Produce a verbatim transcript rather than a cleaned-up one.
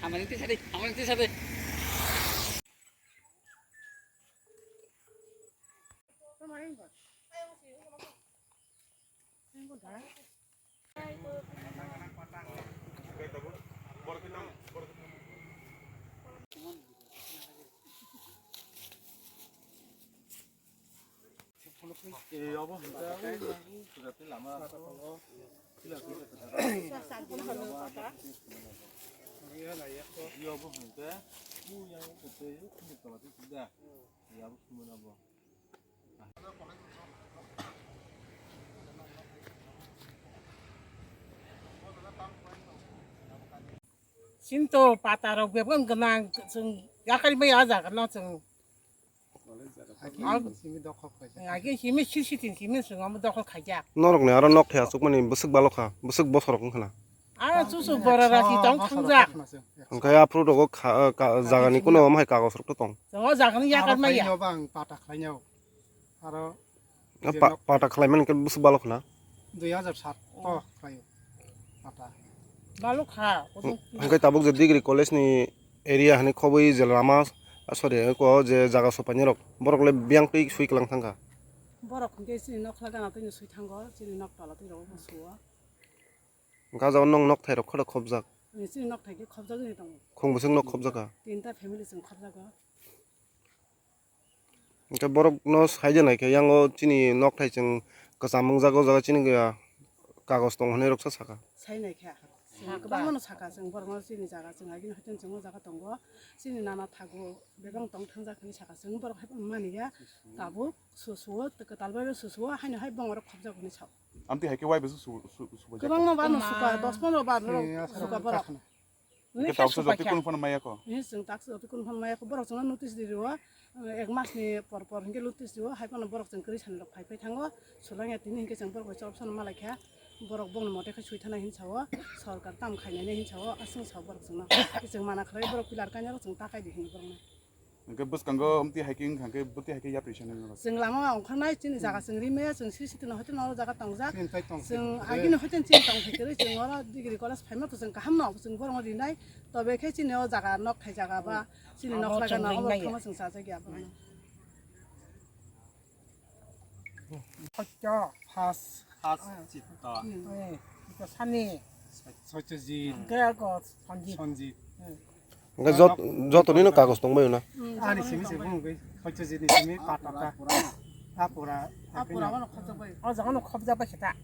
Amani tisa de, amani tisa de. Chini to pata rok bebak gwnang, chwng yakarmaya o jaga no chwng. Agi simi dokhol khaijak. Agi simi sisi tin simi chwng omo dokhol khaijak. Norok ni aro nok thaya chukmani bwswk balo kha, bwswk bosorok wngkha na. Aro chuchuk bora rasi tong thangjak. Hwnkhe aphuru rogo kha, ka, jagani kuno omo hai kagos rok to tong. Chwng o jagani yakarmaya. Aro pata khlainai. Aro pata khlaimani khe bwswk balo khna? Dui hajar sat to khlaio pata. Balo kha. Hwnkhe tabuk je degree college ni area hani khobwi je lama, sorry, ko je jaga sopainai rok, borok le biyang twi swi kwlang thangkha. Borok hwnkhe chini nok khlagana twi swi thango, chini nok tola twi rok suo. Hwnkhe ah jaga nwng nok thai rok khodo khobjak. Chini nok thai khe khobjagwi tongo. Khung bwswk nok khobjak kha? Tinta family chwng khobjago. Hwnkhe borokno sai de nai khe, yang o chini nok thai chwng kwcham wngjak, o jaga chini kagos tong hinwi roksa sakha. Sai nai kha. Chwng kwbangmano sakha, chwng borokno chini jaga, chwng agini hoiteni chwng o jaga tongo. Chini nana thago bebak tong thangjak hinwi sakha. Chwng borok hai phano mani ya. Tabuk susuo, kwtal bai susuo, haino hai bongorok khobjak hinwi sao. Amtwi hai khe wai bwswk su-, su-, su-, kwbangma bar no suka, dos pondro bar no suka borok. Hwnkhe taksa jotoi kunu phano maya kho? Hwnkhe chwng taksa jotoi kunu phano maya kho. Borok chwngno notice di rwo, ek mas ni por por hwnkhe notice rwo, hai phano borok chwng kwrwi sani rok phai phai thango. Swlangya tini hwnkhe chwng borok bai chop sano malai kha. Borok bongni mote khe swi thana hinwi sao, sorkar tam khainani hinwi sao, aswk sao borok chwngno. Chwng mana khlai borok pillar kainai rok chwng ta kai di hinwi borokno. Hwnkhe bwskango amtwi hai khe wngkha hwnkhe bwtwi hai khe yapri sanai norok. Chwng lama ongkhornai chini jaga chwng rimaya chwng sri siti no hoite no jaga tongjak. Chwng agini hoite chini tong thai kwrwi chwng oro degree college phaima to chwng kaham no chwng borokno rinai. Tobe khe chini o jaga nok thai jaga ba chini nok laga na obo thangma chwng chajak ya borokno. Sotyo. Has. Has chitto. Sani. Sotyojit. Hwnkhe ako Sanjit. Sanjit. Hwnkhe jot-, jotonino kagos tongbaio na? Ani simi se bumung bai. Sotyojit ni simi pata ta. Apura. Apura wano khobjak bai. O jaga no khobjak bai kheta.